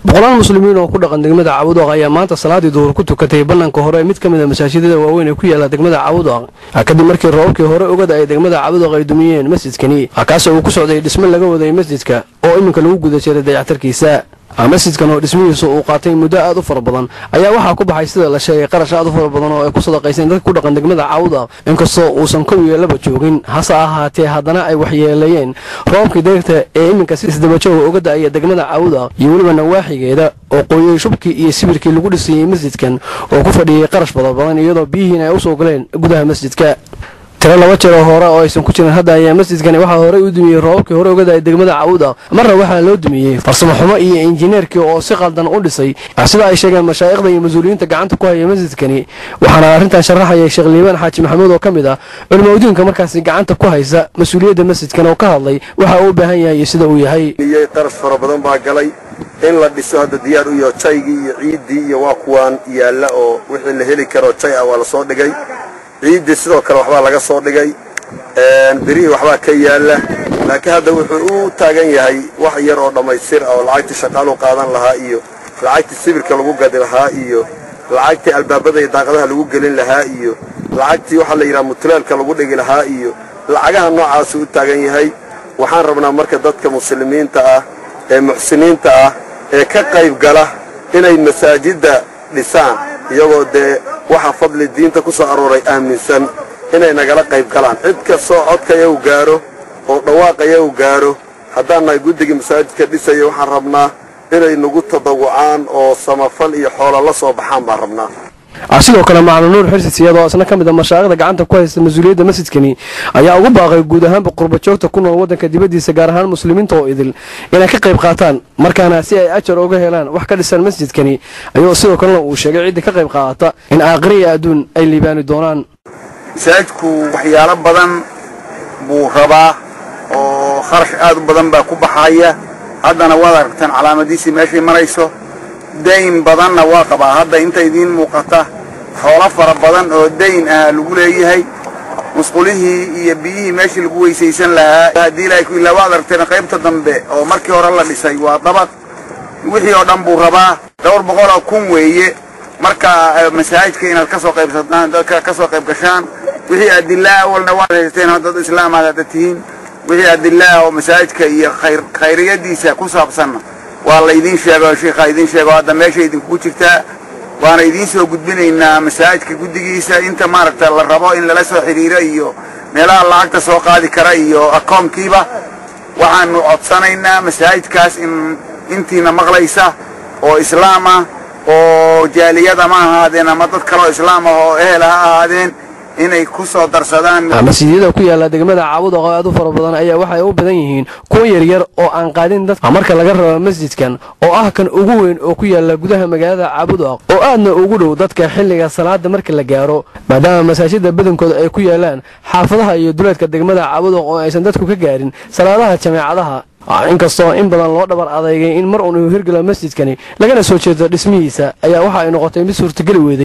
Boqolaal muslimiin oo ku dhaqan degmada Caabudwaaq ayaa maanta salaadii duhur ku tukatay bannaanka hore mid ka mid a masaajidada waaweyn ee ku yaala degmada Caabudwaaq, kadib markii roobabkii hore uga da'ay degmada Caabudwaaq ay dumiyeen masjidkani, kaasoo uu ku socday dhismo laga waday masjidka oo iminka lagu guda jiray dayactarkiisa. Masjidkan oo dhismihiisu uu qaatay muddo aad u fara badan ayaa waxaa ku baxay, sida la sheegay, qarash aad u fara badan oo ay ku sadaqayseen dadka ku dhaqan degmada Caabudwaaq. Inkastoo uusan kow iyo laba joogin, hase ahaatee haddana ay waxyeeleeyeen roobkii deyrta ee iminka si isdabajooga uga da'aya degmada Caabudwaaq iyo weliba nawaaxigeeda, oo qooyey shubkii iyo sibirkii lagu dhisayey masjidkan oo ku fadhiyey qarash badan badan, iyadoo biyihiina ay usoo galeen gudaha masjidka. Tiro laba jeer oo hore oo aysan ku jirin hadda ayaa masjidkani waxaa horey u dumiyey roobabkii hore uga da'ay degmada Caabudwaaq. Marna waxaa loo dumiyey farsamo xumo iyo injineerkii oo si qaldan u dhisay, sida ay sheegeen mashaa'ikhda iyo mas-uuliyiinta gacanta ku haya masjidkani. Waxaana arrintan sharaxaya Sheekh Liibaan Xaaji Maxamuud oo ka mid ah culimaudiinka markaasi gacanta ku haysa mas-uuliyadda masjidkan, oo ka hadlay waxa uu u baahan yahay iyo sida uu yahay. Qarash fara badan baa galay in la dhiso. Hadda diyaar u yaho jaygii iyo ciiddii iyo waa kuwaan yaalla, oo wixii la heli karo jay ah waa la soo dhigay. Ciiddii sidoo kale waxbaa laga soo dhigay, birihii waxbaa ka yaalla, laakiin hadda wuxuu u taagan yahay wax yar oo dhammaystir ah, oo lacagtii shaqaalu qaadan lahaa iyo lacagtii sibirka lagu gadi lahaa iyo lacagtii albaabada iyo daaqadaha lagu gelin lahaa iyo lacagtii waxaa la yidhaha mutuleelka lagu dhigi lahaa iyo lacagaha noocaasuu u taagan yahay. Waxaan rabnaa marka dadka muslimiinta ah ee muxsiniinta ah ee ka qayb gala inay masaajidda dhisaan, iyagoo dee waxa fadli diinta ku soo arooray aaminsan, inay nagala qayb galaan. Cid kastoo codkayagu gaaro oo dhawaaqayagu gaaro, haddaan nahay guddigii masaajidka dhisaya, waxaan rabnaa inay nagu tadawucaan oo samafal iyo xoola la soo baxaan baan rabnaa. Sidoo kale Macalin Nuur Xirsi Siyaad oo isna ka mid a mashaaikhda gacanta ku haysta mas-uuliyadda masjidkani ayaa ugu baaqay guud ahaanba qurba joogta ku nool waddanka dibaddiisa, gaar ahaan muslimiinta oo idil, inay ka qayb qaataan markaana si ay ajar uga helaan wax ka dhisan masjidkani, ayuu sidoo kalena uu sheegay ciddii ka qayb qaadata in aakhira iyo adduun ay liibaani doonaan. Masaajidku waxyaalo badan buu rabaa oo kharash aad u badan baa ku baxaya. Haddana waad aragtaan calaamadiisii meeshay marayso. Dayn badanna waa qabaa. Hadda inta idiin muuqata xoolo fara badan oo dayn ah lagu leeyahay, musqulihii iyo biyihii meeshii lagu weysaysan lahaa. Haddii ilaahay ku ilaa waad aragteen qaybta dambe oo markii hore la dhisay waa dabaq. Wixii oo dhan buu rabaa, dhowr boqol oo kun weeye. Marka masaajidka inaad ka soo qaybsataan, dadka ka soo qayb gashaan, wixii adilaa awalna waad haysateen, dad islaam aad hadda tihiin, wixii adilaa oo masaajidka iyo khayr khayriyadiisa ku saabsanna waa la idiin sheego, sheikhaa idiin sheego. Hadda meesha idinkugu jirtaa waana idiin soo gudbinaynaa masaajidka guddigiisa, inta maaragta la rabo in lala soo xidhiiro iyo meelaha lacagta soo qaadi kara iyo akoonkiiba. Waxaanu codsanaynaa masaajidkaas in intiina maqlaysa oo islaam ah oo jaaliyada ma ahaadeen ama dad kaloo islaam ah oo ehel ha ahaadeen inay ku soo darsadaan. Masjidyada ku yaala degmada Caabudwaaq oo aad u fara badan ayaa waxay u badan yihiin kuwo yaryar oo aan qaadin dadka, marka laga rabo masjidkan oo ah kan ugu weyn oo ku yaala gudaha magaalada Caabudwaaq oo aadna ugu dhow dadka xilliga salaada marka la gaaro, maadaama masaajida badankooda ay ku yaalaan xaafadaha iyo duleedka degmada Caabudwaaq oo aysan dadku ka gaarin salaadaha jameecadaha. Inkastoo in badan loo dhabar adeygay in mar uun uu hirgalo masjidkani lagana soo jeedo dhismihiisa, ayaa waxa ay noqotay mid suurtageli weyday.